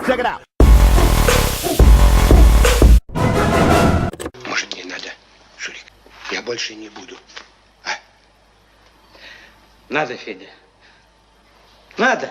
Check it out. Может, не надо, Шурик? Я больше не буду. А? Надо, Федя. Надо.